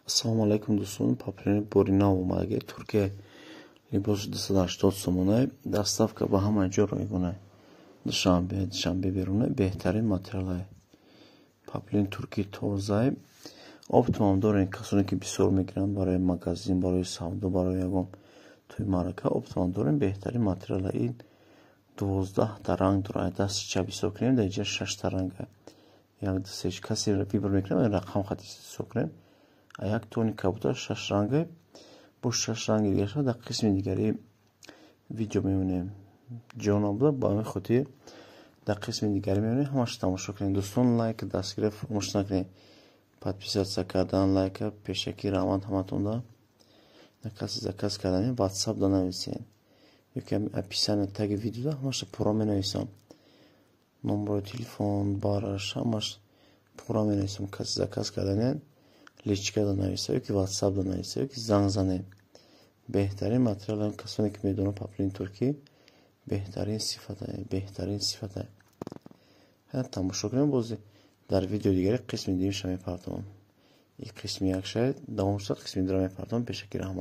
Ассалому алайкум, дӯстон. Поплин бори нав омадаги, Туркия, либоси 280 сомонай, доставка ба ҳама ҷо ройгонай. Душанбе, Душанбе берунай, беҳтарин материалай. Поплин туркӣ тозай. Оптом ам дорем, касоне ки бисёр мегиранд барои магазин, барои савдо, барои ягон тӯи маърака, оптом ам дорем, беҳтарин материала. Ин 12-та ранг дорад. Дасти чап ҳисоб кунем, дар инҷа шашта ранга. Як, ду, се, касе выбор мекунем, рақам хати ҳисоб кунем. А як тони кабутар шаш ранга, бо шаш ранги дигаша дар қисми дигари видео мебинем. Ҷо набуда, ба ҳамин хотир дар қисми дигаре мебинем. Ҳамаша тамошо кунед, дӯстон, лайк, дастгирӣ фаромӯш накунед, подписаться кардан, лайка, пешакӣ раванд ҳаматонда. Касе заказ кардани, Ватсап да нависед ёки описание таги видеода ҳамаша пурра менависам, номерои телефон, бараш, ҳамаш пурра менависам. Касе заказ кардани, личка да нависа ёки Ватсап да нависа ёки занг занед. Беҳтарин материал, касоне ки медонанд, поплин туркӣ беҳтарин сифата, беҳтарин сифата. Тамошо кунем, боз дар видеои дигаре қисми дуюмша мепартовам. И қисми як шаед, давом шуда, қисми дура мепартовам. Пешакӣ раҳмат.